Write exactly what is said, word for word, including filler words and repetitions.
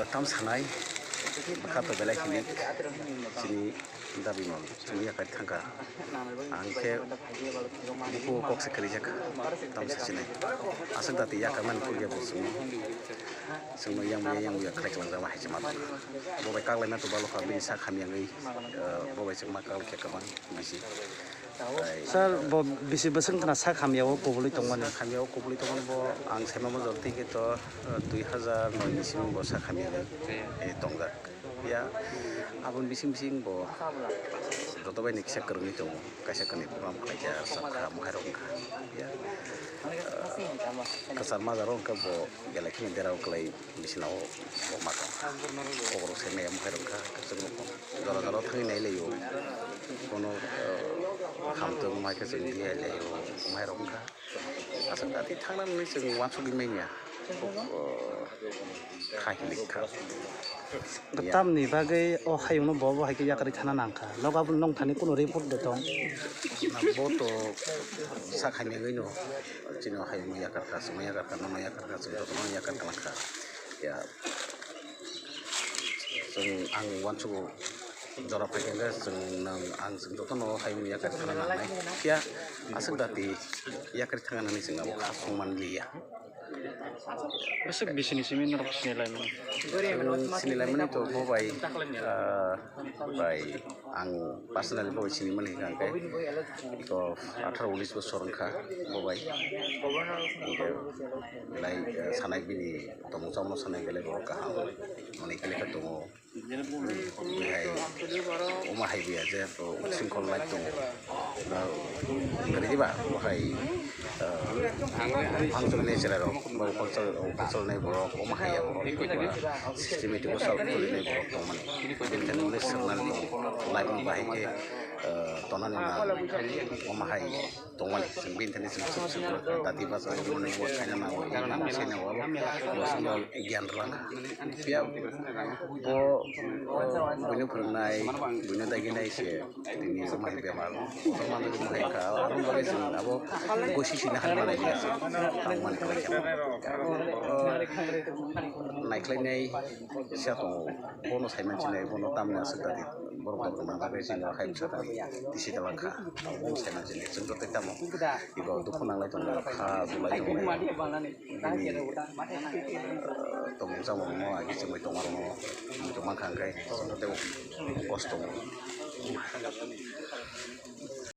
Tam sanai bwkha to belai khilik chini dabi mano chwng yakari thangkha. Ang khe buku kok se kwrwijak tam sachinai. Aswk dati yakarmani phurya bo chwngno chwngno yang buya yang buya khlai kwlangjama hai se ma tong. Bo bai kaklaima to balo kha bini sak hamya wngwi bo bai chwngma kal khe kwbang bisi. Sir, bo bisi bwswk wngkhwna sak hamya o kubulwi tongmani? Sak hamya o kubulwi tongmani bo ang saima manjor twi khe to dui hazar noi ni simi bo sak hamya wngwi tongjak. Ya, aboni bising bising bo joto bai ni kisa kwrwngwi tongo, kaisa kwnwi program khlaijak, sakha, mwkhai rok wngkha. Ya, kwchar majaro wngkha bo belai kheno derao kwlai. Bisina o bo ma tong kha. Koborok se maya mwkhai rok kha, kwchwng rok jora jora thangwi nai lai o. Bono, eh, hamtwng mai khe chwng di hai lai o, mwkhai rok wngkha. Aswk dati thangna nini chwng uansugwi manya. Kha hilik kha. Tamni bagwi o hayungno bo bo hai khe yakarwi thana nang kha. Nogo aboni nong thani kuno report de tong? Na bo to sak hamya wngwi no. Chini o hayungno yakar kha, chwngno yakar kha, nono yakar kha, chwng jotono yakar kha. Ya. Chwng ang uansugo jora phai khe chwng nang ang chwng jotono hayungno yakar kha nangnai. Phiya aswk dati yakar thangna nini chwng abo kha songman liya. Bwswk bisini simi norok sini laimani? Sini laimani to bo bai, ah, bai ang personally bo bai sini mani hwnkha hwnkhe iko atharo unis bosor wngkha bo bai. Hwnkhe belai, eh, sanai bini tongmung chamung sanai belai borok kaham manwi khe lekha tongo. Hai, omo hai biya je, o, singkol light tongo. Ba, gari diba, o hai, eh, functional ni chwrai rok, ba cultural, cultural ni borok, omo hai ya borok, ba, systematic o sal tuli ni borok tongmani. Bini thani unis swngnani tongo. Light ni bahai khe, eh, tonani na, omo hai. Tongmani chwng bini thani chwng chwng chwng dati bachai mani bo khaina nango, nango se nango, bo songno gyan rwna. Phiya bo, bo buino phwrwngnai, buino daginai se tini omo hai bemar. Omo hai kha, abo bagwi chwng abo gosi sina hai manai liya se. Tangmani khlai kha. Naikhlainai se tongo, bono saiman sinai, bono tamni aswk dati. Borok rok rwna bagwi chini o hai bwsa tang tisi dalang kha. Abo sai manchini chwng joto tamo. Iko dukhu nanglai tongo, kha bulai tongo. Bini, eh, tongmung chamung no agi chwngwi tongma rok no tongma kha hwnkhe joto tei kosto.